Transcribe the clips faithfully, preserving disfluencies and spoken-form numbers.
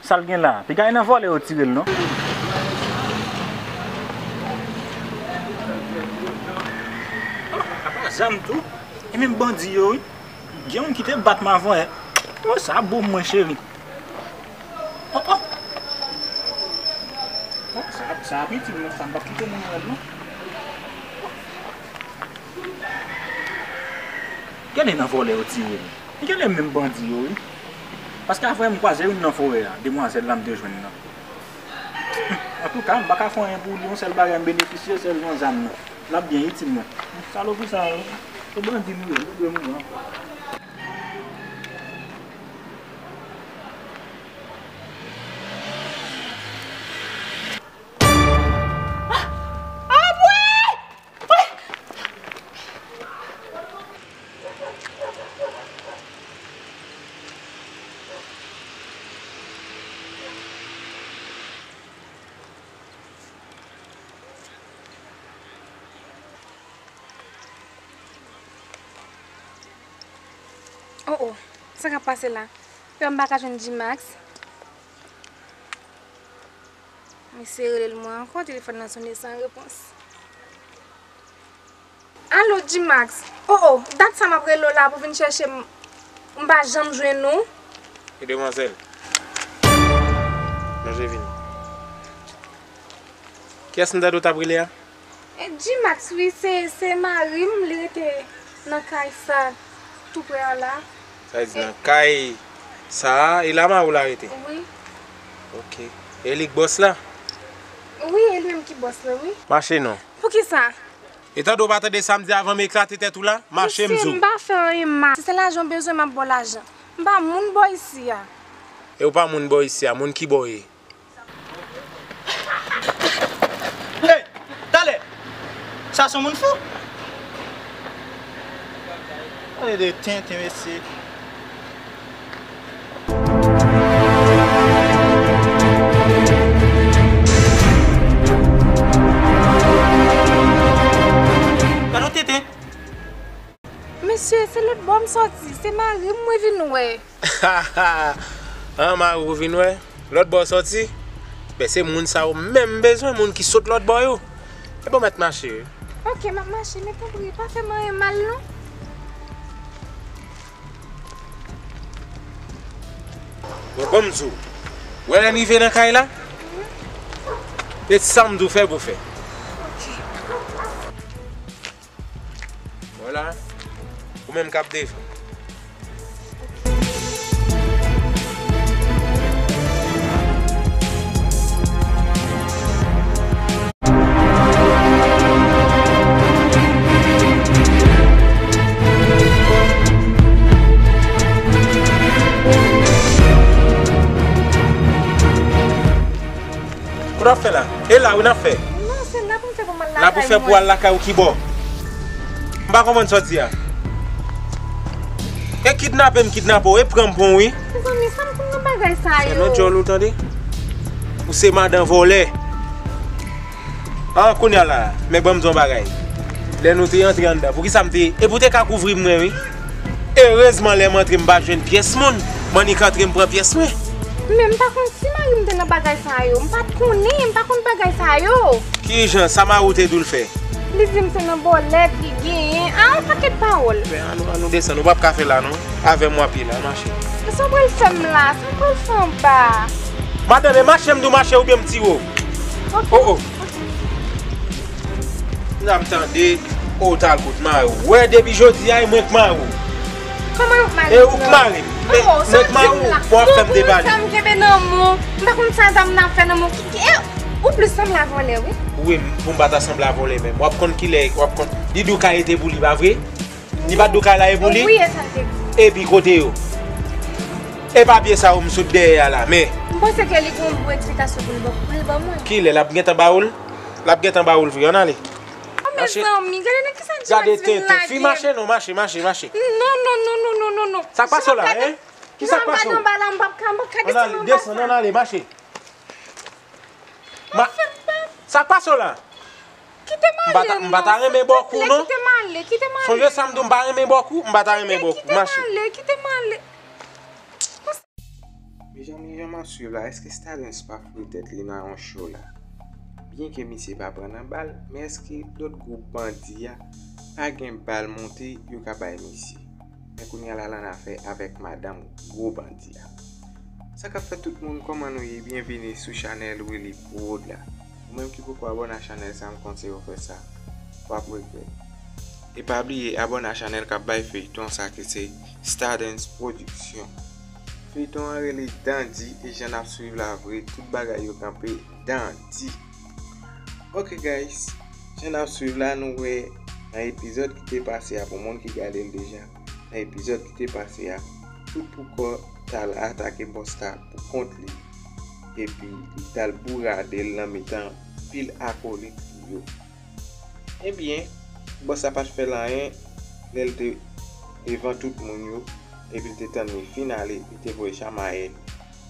Sa l gen la? Piga e nan vòlè yo tire l non. Apa zam tou? E menm bandi yo wi. Gen youn ki te bat m avan yè. Oh, sa bon mwen cheri. Oh, oh. Oh, sa, sa ap itil mwen, sa m p ap kite moun rèd non. Genlè nan vòlè yo tire m. Genlè menm bandi yo wi. Paske avan yè m kwaze youn nan forè a, demwazèl la m te jwenn nan. Antouka, m pa ka fè anyen pou li, yon sèl bagay m benefisye, se yon zam nan. L ap byen itil mwen. Salopri sa yo, se bandi nou ye, nou dwe mouri ankò. Oh oh, sa k ap pase la? Yo, m pa ka jwenn G-Max. M eseye rele l mwen ankò, telefòn nan sonnen san repons. Alo, G-Max. Oh oh, dat sa m ap rele w la pou vin chèche m, m pa janm jwenn ou. E demwazèl. Manje vini. Kiyès m tande w t ap rele a? E G-Max, wi, se, se mari m, li rete nan kay sa tou prè a la. Sa vle di nan kay sa a, e la mari w la rete? Wi. Ok. E li k bòs la? Wi, e li menm ki bòs la, wi. Mache non. Poukisa? E tande w pa tande sa m di avan m eklate tèt ou la? Mache m di w. Mesye, m pa fè anyen mal. Si se lajan w bezwen, m ap ba w lajan. M pa moun bò isi a. E w pa moun bò isi a, moun ki bò w ye? Hey, talè! Sa se yon moun fou? Gade de tenten, mesye. Gade yon tenten. Mesye, se lòt bò m sòti, se mari m mwen vin wè. An, mari w vin wè? Lòt bò w sòti? Ben, se moun sa yo menm m bezwen, moun ki sot lòt bò yo. E bon, mèt mache, wi. Ok, m ap mache, men tanpri, pa fè m anyen mal, non. Bon, ban m di w. Wè lè n rive nan kay la? E sa m di w fè pou fè. Vwala. Ou menm k ap defann. Ou t ap fè la? E la wi n ap fè. Non, se la pou m fè pou m al lakay mwen. La pou fè pou al lakay ou ki bò? M pa konprann sa w di a. E kidnape m kidnape w, e pran m pran w wi. Mezanmi, sa m konn nan bagay sa yo? Fè non djòl ou tande. Ou se madan vòlè. An, kounye a la, men ban m di w yon bagay. Lè nou te antre anndan, poukisa m te, epi w te ka kouvri m mwen wi. Erezman lè m antre m pa jwenn pyès moun, m annik antre m pran pyès mwen. Men m pa konn si mari m te nan bagay sa yo, m pa t konnen, m pa konn bagay sa yo. Kijan, sa mari w te di w l fè? Li di m se nan bòlèt li genyen, a yon pakèt pawòl. Men an nou, an nou desann, ou p ap ka fè la non. Avè m w ap ye la, mache. Sa w pral fè m la, sa w pral fè anba? Madanm, e mache m di w mache oubyen m tire w? Ok. Oh, oh. N ap tande, o, w t al kot mari w. Wè, depi jodi a, e mwen k mari w. Kòman yo k mari w? E ou k mari m. Men, oh, men k mari w, w ap fè m depale. Sa m kenbe nan men w. M pa konn sa zam nan ap fè nan men w. Ki, ki, e, ou plis sanble a vòlè, wi. Wi, m, pou m pa ta sanble a vòlè menm. W ap konn kilè, w ap konn. Li di w kay ete pou li, pa vre? Li pa t di w kay la e pou li? Wi, e sa l te di. Epi kote yo? E papye sa yo m sot dèyè a la, men. M panse ke li gen yon bon eksplikasyon pou l ban, pou l ban mwen. Kilè l ap gentan ba w l? L ap gentan ba w l vre, ann ale. Oh, mezanmi, gade nan kisa G-Max vin lage m. Gade tenten. Fi, mache non, mache, mache, mache. Non, non, non, non, non, non, non. Sa k pase w la, en? Kisa k pase w? Ann ale, desann, ann ale, mache. Ma, sa k pase w la? Kite m ale non, silvouplè, kite m ale, kite m ale. Sonje sa m di w, m pa renmen bò kou, m pa ta renmen bò kou. Mache. Kite m ale, kite m ale. Jan, jan m ap swiv la, èske Stardens pa foure tèt li nan yon cho la? Byenke misye pa pran nan bal, men èske lòt gwoup bandi a pa gen bal monte yo ka bay misye? Men kounye a la, l annafè avèk madanm gwo bandi a. Sa k ap fèt tout moun, kòman nou ye? Byenvini sou chanèl Willy Prod la. Ou menm ki poko abòne a chanèl sa, m konseye w fè sa. W ap regrèt. E pa bliye abòne a chanèl k ap bay feyton sa ki se Stardens Production. Feyton an rele Dandi e jan n ap swiv la vre, tout bagay yo kanpe dandi. Ok guys, jan n ap swiv la, nou wè nan epizòd ki te pase a, pou moun ki gade l deja, nan epizòd ki te pase a, Tout Pou Kò t al atake bòs la pou kont li, epi li t al bourade l nan mitan pil akolit li yo. Ebyen, bòs la pa t fè l anyen lè l te devan tout moun yo, epi l te tann li fin ale, li te voye chamaye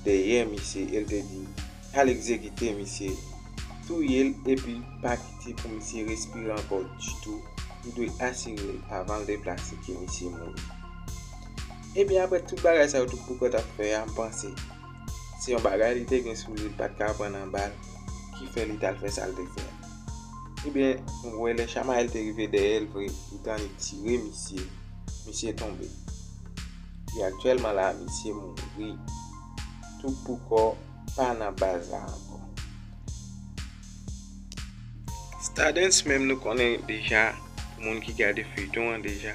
dèyè misye e l te di, al egzekite misye, touye l epi pa kite pou misye respire ankò ditou, ou dwe asire l avan l deplase ke misye mouri. Ebyen, apre tout bagay sa yo Tout Pou Kò t ap fè a, m panse se yon bagay li te gen sou li, li pa t ka pran nan bal, ki fè li t al fè sa l te fè a. Ebyen, nou wè lè chamaye l te rive dèyè l vre, li tann li tire misye, misye tonbe. E aktyèlman la, misye mouri. Tout Pou Kò pa nan baz la ankò. Stardens menm nou konnen deja, pou moun ki gade feyton an deja,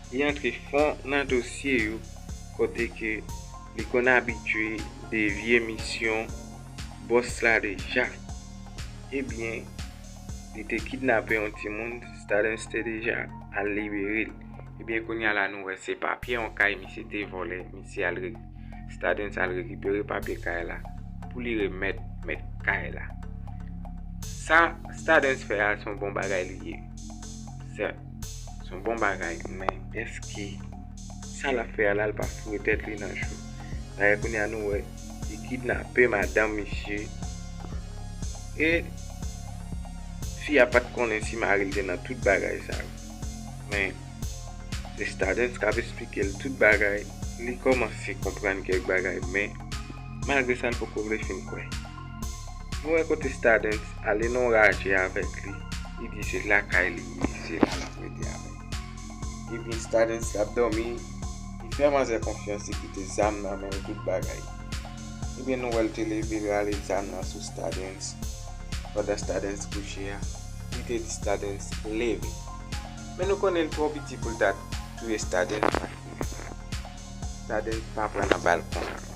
li antre fon nan dosye yo, kote ke li konn abitye devye misyon bòs la deja. Ebyen, li te kidnape yon timoun, Stardens te deja al libere l. Ebyen, kounye a la, nou wè se papye yon kay misye te vòlè, misye al re-, Stardens al rekipere papye kay la pou li remèt mèt kay la. Sa Stardens fè a, se yon bon bagay li ye. Sèt, se yon bon bagay, men èske sa l ap fè a la, l pa foure tèt li nan cho? Dayè, kounye a nou wè, li kidnape madanm misye. E fi a pa t konnen si mari l te nan tout bagay sa yo. Men, se Stardens k ap esplike l tout bagay. Li kòmanse konprann kèk bagay, men malgre sa, l poko vle fin kwè. Nou wè kote Stardens ale nan yon raje avèk li. Li di se lakay li ye, se la l ap rete avèk. Ebyen, Stardens t ap dòmi, li fè manzè konfyans, li kite zam nan men l, tout bagay. Ebyen, nou wè l te leve, l rale zam nan sou Stardens. Pandan Stardens kouche a, li te di Stardens leve. Men nou konnen l twò piti pou l ta touye Stardens. Stardens pa pran nan bal konsa.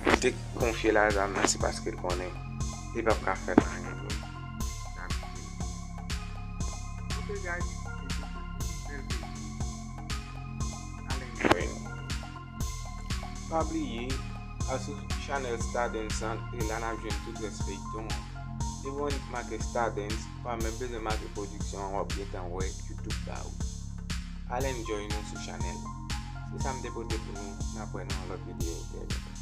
Li te konfye l a zam nan, se paske l konnen li p ap ka fè l anyen vre. Ok, guys, se tout pou nou. Bèl feyton. Al enjoy nou. Pa bliye, al sou chanèl Stardens lan, e la n ap jwenn tout rès feyton an. Depi w make Stardens, ou pa menm bezwen make pwodiksyon an, w ap gentan wè YouTube ba ou. Al enjoy nou sou chanèl la. Se sa m te pote pou nou, n ap wè nan yon lòt videyo trè byento.